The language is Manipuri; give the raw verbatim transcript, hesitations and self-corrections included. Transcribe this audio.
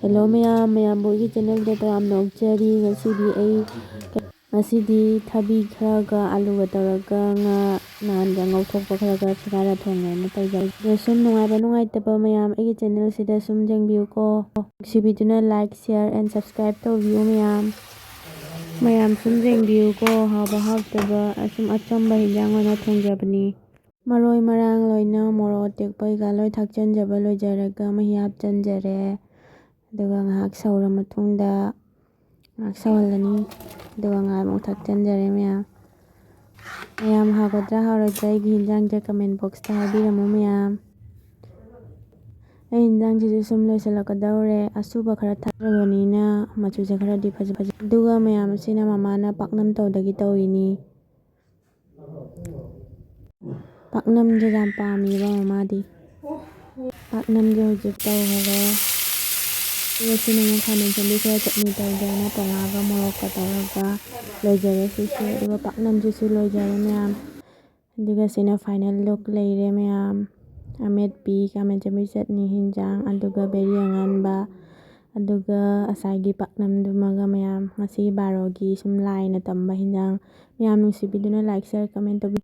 Hello ꯃꯌꯥꯝ, ꯃꯌꯥꯝꯕꯨ ꯑꯩꯒꯤ ꯆꯦꯅꯦꯜꯗ ꯇꯔꯥꯝꯅ ꯑꯣꯛꯆꯔꯤ꯫ ꯉꯁꯤꯗꯤ ꯑꯩ, ꯉꯁꯤꯗꯤ ꯊꯕꯤ ꯈꯔꯒ ꯑꯂꯨꯒ ꯇꯧꯔꯒ ꯉꯥ ꯅꯍꯥꯟꯒ ꯉꯧꯊꯣꯛꯄ ꯈꯔꯒ ꯁꯦꯒꯥꯏꯔ ꯊꯣꯡꯉꯦꯅ ꯇꯧꯖꯩ꯫ ꯑꯗꯣ ꯁꯨꯝ ꯅꯨꯡꯉꯥꯏꯕ ꯅꯨꯡꯉꯥꯏꯇꯕ ꯃꯌꯥꯝ ꯑꯩꯒꯤ ꯆꯦꯅꯦꯜꯁꯤꯗ ꯁꯨꯝ ꯌꯦꯡꯕꯤꯌꯨꯀꯣ꯫ ꯅꯨꯡꯁꯤꯕꯤꯗꯨꯅ like, share and subscribe ꯇꯧꯕꯤꯌꯨ ꯃꯌꯥꯝ꯫ ꯃꯌꯥꯝ ꯁꯨꯝ ꯌꯦꯡꯕꯤꯌꯨꯀꯣ, ꯍꯥꯎꯕ ꯍꯥꯎꯇꯕ ꯑꯁꯨꯝ ꯑꯆꯝꯕ ꯍꯤꯟꯖꯥꯡ ꯑꯣꯏꯅ ꯊꯣꯡꯖꯕꯅꯤ꯫ ꯃꯔꯣꯏ ꯃꯔꯥꯡ ꯂꯣꯏꯅ ꯃꯣꯔꯣꯛ ꯑꯇꯦꯛꯄꯩꯒ ꯂꯣꯏ ꯊꯥꯛꯆꯟꯖꯕ ꯂꯣꯏꯖꯔꯒ ꯃꯍꯤ ꯍꯥꯞꯆꯟꯖꯔꯦ꯫ ꯑꯗꯨꯒ ꯉꯥꯏꯍꯥꯛ ꯁꯧꯔ ꯃꯇꯨꯡꯗ ꯉꯥꯏꯍꯥꯛ ꯁꯧꯍꯜꯂꯅꯤ꯫ ꯑꯗꯨꯒ ꯉꯥꯏꯍꯥꯛ ꯑꯃꯨꯛ ꯊꯥꯛꯆꯟꯖꯔꯦ ꯃꯌꯥꯝ꯫ ꯃꯌꯥꯝ ꯍꯥꯎꯒꯗ꯭ꯔꯥ ꯍꯥꯎꯔꯣꯏꯗ꯭ꯔꯥ ꯑꯩꯒꯤ ꯍꯤꯟꯖꯥꯡꯁꯦ comment boxꯇ ꯍꯥꯏꯕꯤꯔꯝꯃꯨ ꯃꯌꯥꯝ꯫ ꯑꯩ ꯍꯤꯟꯖꯥꯡꯁꯤꯁꯨ ꯁꯨꯝ ꯂꯣꯏꯁꯤꯜꯂꯛꯀꯗꯧꯔꯦ꯫ ꯑꯁꯨꯕ ꯈꯔ ꯊꯥꯛꯆꯕꯅꯤꯅ ꯃꯆꯨꯁꯦ ꯈꯔꯗꯤ ꯐꯖ ꯐꯖ꯫ ꯑꯗꯨꯒ ꯃꯌꯥꯝ ꯑꯁꯤꯅ ꯃꯃꯥꯅ ꯄꯥꯛꯅꯝ ꯇꯧꯗꯒꯤ ꯇꯧꯔꯤꯅꯤ꯫ ꯄꯥꯛꯅꯝꯁꯦ ꯌꯥꯝ ꯄꯥꯝꯃꯦꯕ ꯃꯃꯥꯗꯤ꯫ ꯄꯥꯛꯅꯝꯁꯦ ꯍꯧꯖꯤꯛ ꯇꯧꯈꯔꯦ꯫ ꯑꯗꯨꯒ ꯁꯤꯅ ꯑꯃꯨꯛ ꯈꯥꯃꯦꯟ ꯑꯁꯤꯟꯕꯤ ꯈꯔ ꯆꯠꯅꯤ ꯇꯧꯗꯅ ꯇꯣꯉꯥꯟꯕ ꯃꯣꯔꯣꯛꯀ ꯇꯧꯔꯒ ꯂꯣꯏꯖꯔꯦ ꯁꯤꯁꯨ꯫ ꯑꯗꯨꯒ ꯄꯥꯛꯅꯝꯁꯤꯁꯨ ꯂꯣꯏꯖꯔꯦ ꯃꯌꯥꯝ꯫ ꯑꯗꯨꯒ ꯁꯤꯅ final look ꯂꯩꯔꯦ ꯃꯌꯥꯝ꯫ ꯑꯃꯦꯠꯄꯤ, ꯈꯥꯃꯦꯟ ꯑꯁꯤꯟꯕꯤ ꯆꯠꯅꯤ, ꯍꯤꯟꯖꯥꯡ, ꯑꯗꯨꯒ ꯕꯦꯔꯤ ꯑꯉꯥꯟꯕ, ꯑꯗꯨꯒ ꯉꯁꯥꯏꯒꯤ ꯄꯥꯛꯅꯝꯗꯨꯃꯒ ꯃꯌꯥꯝ꯫ ꯉꯁꯤ ꯕꯥꯔꯣꯒꯤ ꯁꯨꯝ ꯂꯥꯏꯅ ꯇꯝꯕ ꯍꯤꯟꯖꯥꯡ꯫ ꯃꯌꯥꯝ ꯅꯨꯡꯁꯤꯕꯤꯗꯨꯅ like, share, comment ꯇꯧꯕꯤ꯫